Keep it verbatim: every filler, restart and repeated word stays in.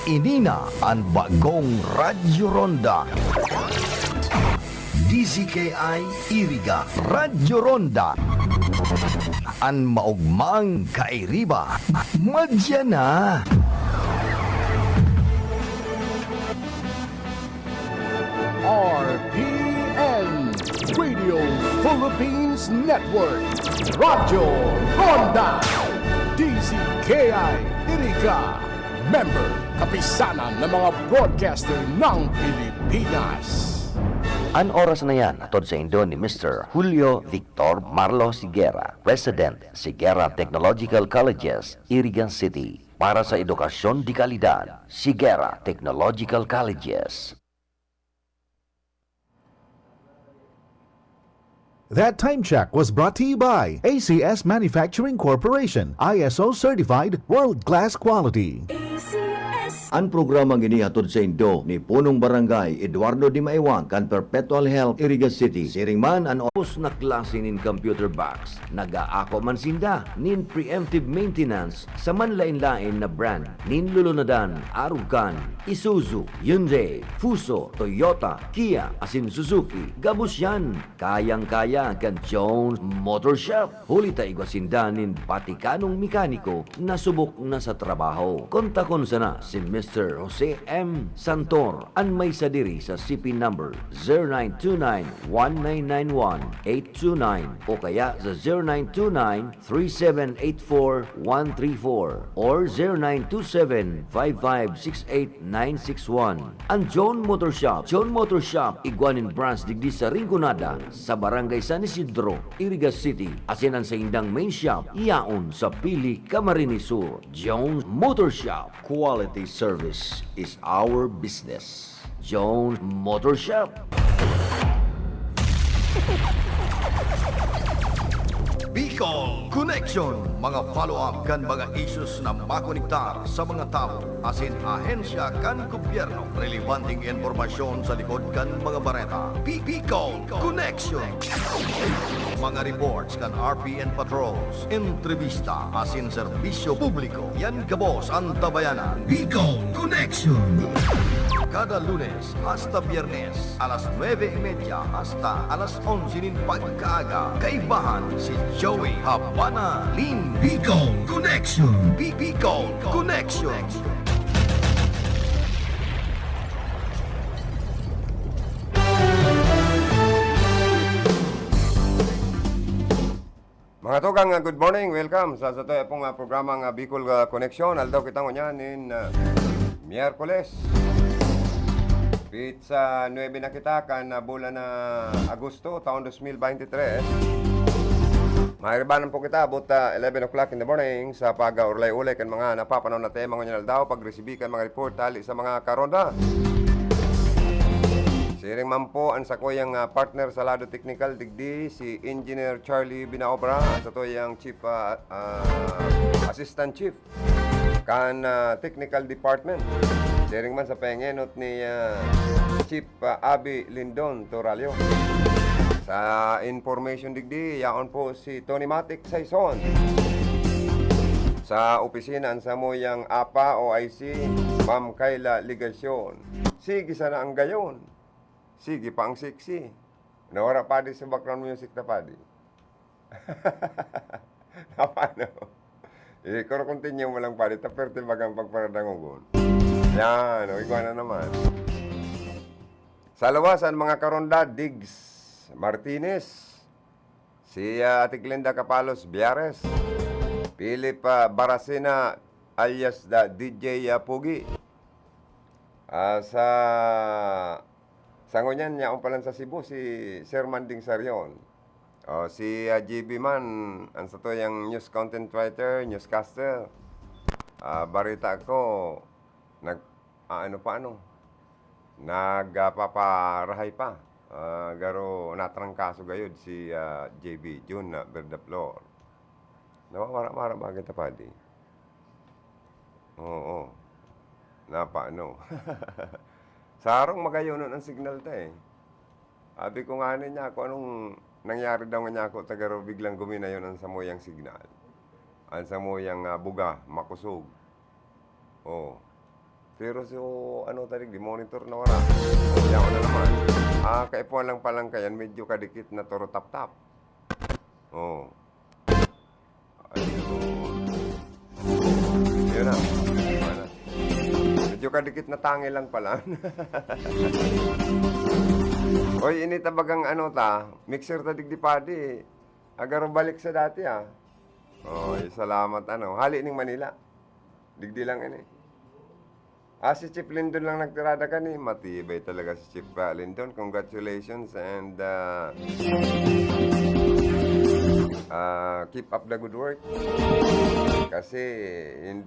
Ini na an bagong Radyo Ronda. D Z K I Iriga, Radyo Ronda. An maogmang kairiba, madya na. R P N, Radio Philippines Network, Radyo Ronda, D Z K I Iriga, member, kapisanan ng mga broadcaster ng Pilipinas. An oras na yan, hatod saindo ni Mister Julio Victor Marlo Siguera, President, Siguera Technological Colleges, Iriga City. Para sa edukasyon de kalidad, Siguera Technological Colleges. That time check was brought to you by A C S Manufacturing Corporation, I S O certified, world-class quality. A C S. An programang ini hatod saindo ni Punong Barangay Eduardo Dimaiwan kan Perpetual Health, Iriga City. Siring man an opos na klase nin computer box. Nag-aako man sinda nin preemptive maintenance sa manlaen-laen na brand nin lulunadan, arog kan Isuzu, Hyundai, Fuso, Toyota, Kia, asin Suzuki. Gabos yan, kayang-kaya kan Jones Motor Shop. Huli ta igwa sinda nin batikanong mekaniko na subok na sa trabaho. Kontakon sana si Mister Jose M Santor, an may sadiri sa C P number zero nine two nine one nine nine one eight two nine o kaya sa zero nine two nine three seven eight four one three four or zero nine two seven five five six eight nine six one. An John Motor Shop. John Motor Shop, igwa nin branch digdi sa Rinconada, sa Barangay San Isidro, Iriga City, asin an saindang main shop yaon sa Pili, Camarines Sur. Jones Motor Shop, quality service is our business. Jones Motor Shop. Bicol Connection, mga follow-up kan mga issues na makonektar sa mga tawo asin ahensya kan gobyerno. Relebanteng impormasyon sa likod kan mga bareta. Bi-, Bicol Connection. Mga reports kan R P N patrols, entrevista asin serbisyo publiko. Yan gabos an tabayanan. Bicol Connection. Kada Lunes hasta Biyernes, alas nuebe y media hasta alas onse nin pagkaaga. Kaibahan si Joey Habana Lin. Bicol Connection. Bi-, Bicol Connection. Mga tugang, ah, good morning. Welcome sa, sa to pong, ah, programang, ah, Bicol, ah, Connection. Aldaw kita ngunyan nin, ah, Miyerkules. Pitsa nuebe na kita kan, ah, bulan na Agosto, taon dos mil bente tres. Mairibanan po kita about, ah, eleven o'clock in the morning sa pag-urlay-ulay kan mga napapanahon na tema ngunyan aldaw, pagresibi kan mga report hali sa mga karonda. Siring man po an sakuyang, ah, partner sa lado teknikal digdi, si Engineer Charlie Binaobra, an satuyang Chief, ah, ah, Assistant Chief kan, ah, Technical Department. Siring man sa paengenot ni, ah, Chief, ah, Abi Lindon Toralio. Sa information digdi, yaon po si Tony Matic Saison. Sa opisina, an samuyang apa o I C, Ma'am Kayla Legacion. Sige sana ang gayon. Sige pa ang sexy. Nawara, padi, sa background music ta, padi. Napano? Eh, kuro continue mo lang, padi. Ta perte bagang pagparadangogon. Yan, o, igwa na naman. Sa luwas, an mga karonda, Diggs Martinez, si, ah, Ate Glenda Capalos Biares, Philip, ah, Baracena alias the D J, ah, Pugi. Ah, sa, sa ngunyan, yaon pa lang sa Cebu, si Sir Manding Sarion. O, si, ah, J B man, an satuyang news content writer, newscaster. Ah, barita ko, nag-aano pa, ano, nagpaparahay pa. Ah, garo natrangkaso gayod si, ah, J B, Jun, ah, Verdaflor. Nawawara-wara ba kita, padi? Oo. Napano? Sa harong magayonon an signal ta, eh. Abi ko ngani niya kung anong nangyari daw niya ako, ta garo biglang guminayon an samuyang signal. An samuyang, ah, buga, makosog. Oh. Pero so, ano, tarig di monitor na wala. Oh, yan ko na naman. Ah, kaipuhan lang palang kayan, medyo kadikit na toro tap-tap. Oh. Ayun. Yun na. Ano? Medyo kadikit na tangi lang pala. Oy, ini tabagang ano ta, mixer ta digdi padi. Agaro balik sa dati, ah. Oy, salamat, ano. Hali ning Manila. Digdi lang ini. Ah, si Chief Lindon lang nagtirada kani. Matibay talaga si Chief, ah, Lindon. Congratulations and, ah, ah, keep up the good work. Kasi, hindi